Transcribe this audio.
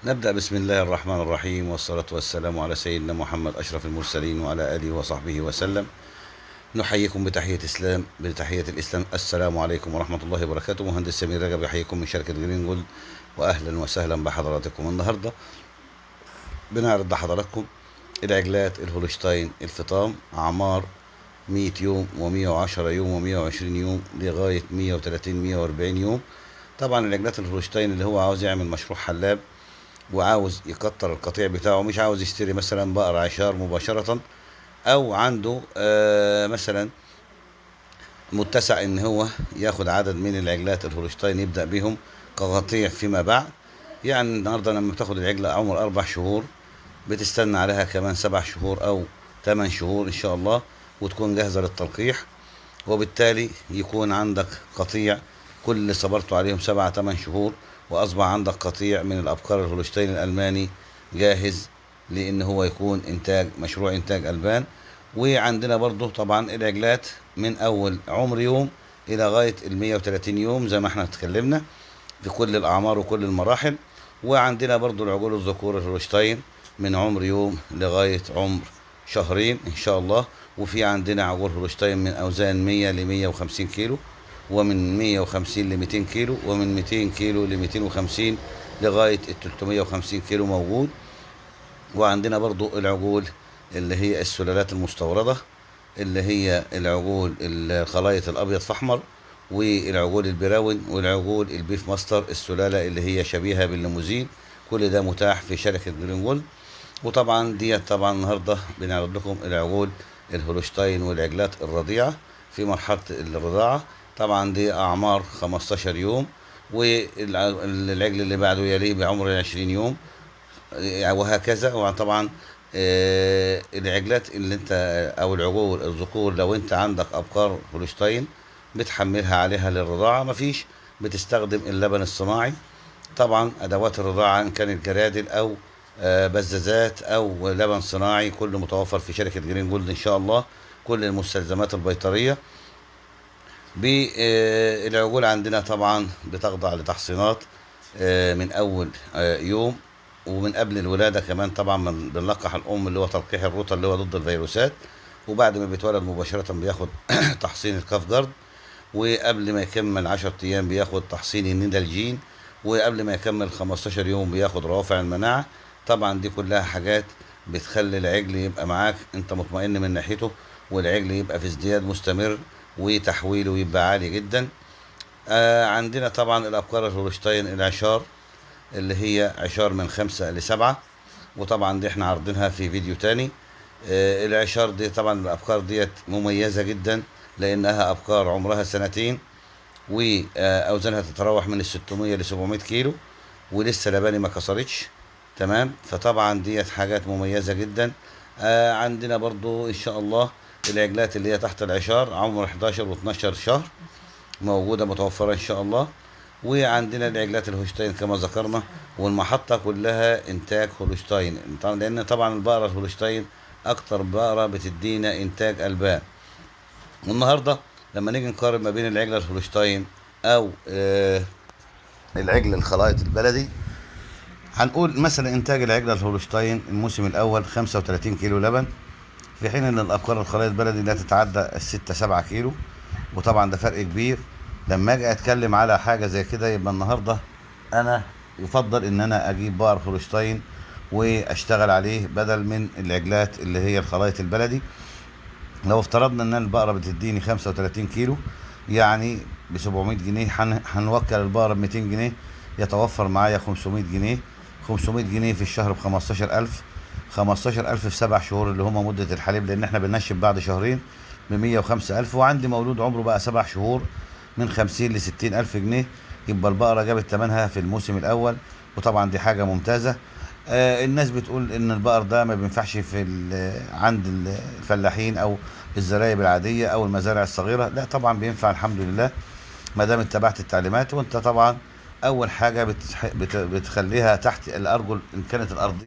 نبدأ بسم الله الرحمن الرحيم، والصلاة والسلام على سيدنا محمد أشرف المرسلين وعلى آله وصحبه وسلم. نحييكم بتحية إسلام، بتحية الإسلام. السلام عليكم ورحمة الله وبركاته. مهندس سمير رجب يحييكم من شركة جرين جولد، وأهلا وسهلا بحضراتكم. النهاردة بنعرض لحضراتكم العجلات الهولشتاين الفطام، أعمار 100 يوم و110 يوم و120 يوم لغاية 130 140 يوم. طبعا العجلات الهولشتاين اللي هو عاوز يعمل مشروع حلاب وعاوز يكتر القطيع بتاعه، مش عاوز يشتري مثلا بقر عشار مباشرة، او عنده مثلا متسع ان هو ياخد عدد من العجلات الهولشتاين يبدأ بيهم كقطيع فيما بعد. يعني النهارده لما بتاخد العجلة عمر 4 شهور بتستنى عليها كمان 7 شهور او 8 شهور ان شاء الله وتكون جاهزة للتلقيح، وبالتالي يكون عندك قطيع كل اللي صبرته عليهم 7 8 شهور، واصبح عندك قطيع من الابقار الهولشتاين الالماني جاهز لان هو يكون انتاج مشروع انتاج البان. وعندنا برضو طبعا العجلات من اول عمر يوم الى غاية ال 130 يوم زي ما احنا اتكلمنا في كل الاعمار وكل المراحل. وعندنا برضو العجول الذكور الهولشتاين من عمر يوم لغاية عمر شهرين ان شاء الله. وفي عندنا عجول هولشتاين من اوزان 100 ل 150 كيلو، ومن 150 ل 200 كيلو، ومن 200 كيلو ل 250 لغاية ال 350 كيلو موجود. وعندنا برضو العجول اللي هي السلالات المستوردة، اللي هي العجول الخلايط الأبيض في أحمر، والعجول ال brown، والعجول ال Beefmaster، السلالة اللي هي شبيهة بالليموزين. كل ده متاح في شركة جرين جولد. وطبعا ديت طبعا النهارده بنعرض لكم العجول الهولشتاين والعجلات الرضيعة في مرحلة الرضاعة. طبعا دي أعمار 15 يوم، والعجل اللي بعده يليه بعمر 20 يوم وهكذا. وطبعا العجلات اللي انت او العجول الذكور لو انت عندك ابقار هولشتاين بتحملها عليها للرضاعة، مفيش بتستخدم اللبن الصناعي. طبعا ادوات الرضاعة ان كانت جرادل او بزازات او لبن صناعي كله متوفر في شركة جرين جولد ان شاء الله، كل المستلزمات البيطرية. بالعجول عندنا طبعا بتخضع لتحصينات من اول يوم ومن قبل الولادة كمان. طبعا بنلقح الام اللي هو تلقيح الروتا اللي هو ضد الفيروسات، وبعد ما بيتولد مباشرة بياخد تحصين الكاف جارد، وقبل ما يكمل 10 ايام بياخد تحصين النيدالجين، وقبل ما يكمل 15 يوم بياخد روافع المناعة. طبعا دي كلها حاجات بتخلي العجل يبقى معاك انت مطمئن من ناحيته، والعجل يبقى في ازدياد مستمر وتحويله يبقى عالي جدا. عندنا طبعا الابقار الهولشتاين العشار اللي هي عشار من 5 ل7، وطبعا دي احنا عارضينها في فيديو تاني. العشار دي طبعا الابقار ديت مميزة جدا لانها ابقار عمرها سنتين، واوزانها تتراوح من 600 ل 700 كيلو، ولسه لباني ما كسرتش. تمام، فطبعا ديت حاجات مميزة جدا. عندنا برضو ان شاء الله العجلات اللي هي تحت العشار عمر 11 و12 شهر موجودة متوفرة ان شاء الله. وعندنا العجلات الهولشتاين كما ذكرنا، والمحطة كلها انتاج هولشتاين، لان طبعا البقرة الهولشتاين اكتر بقرة بتدينا انتاج البان. والنهاردة لما نيجي نقارن ما بين العجلة الهولشتاين او العجل الخلايط البلدي، هنقول مثلا انتاج العجلة الهولشتاين الموسم الاول 35 كيلو لبن، في حين ان الابقار الخلايط البلدي لا تتعدى 6 7 كيلو، وطبعا ده فرق كبير. لما اجي اتكلم على حاجة زي كده يبقى النهارده انا يفضل ان انا اجيب بقر هولشتاين واشتغل عليه بدل من العجلات اللي هي الخلايط البلدي. لو افترضنا ان البقرة بتديني 35 كيلو، يعني ب 700 جنيه، هنوكل البقرة ب 200 جنيه، يتوفر معايا 500 جنيه. 500 جنيه في الشهر ب 15000، 15000 في 7 شهور اللي هما مدة الحليب، لأن احنا بننشف بعد شهرين، ب 105000. وعندي مولود عمره بقى 7 شهور من 50 ل 60000 جنيه، يبقى البقرة جابت ثمنها في الموسم الأول، وطبعا دي حاجة ممتازة. الناس بتقول إن البقر ده ما بينفعش في عند الفلاحين أو الزرايب العادية أو المزارع الصغيرة. لا طبعا بينفع الحمد لله ما دام اتبعت التعليمات. وانت طبعا أول حاجة بتخليها تحت الأرجل إن كانت الأرض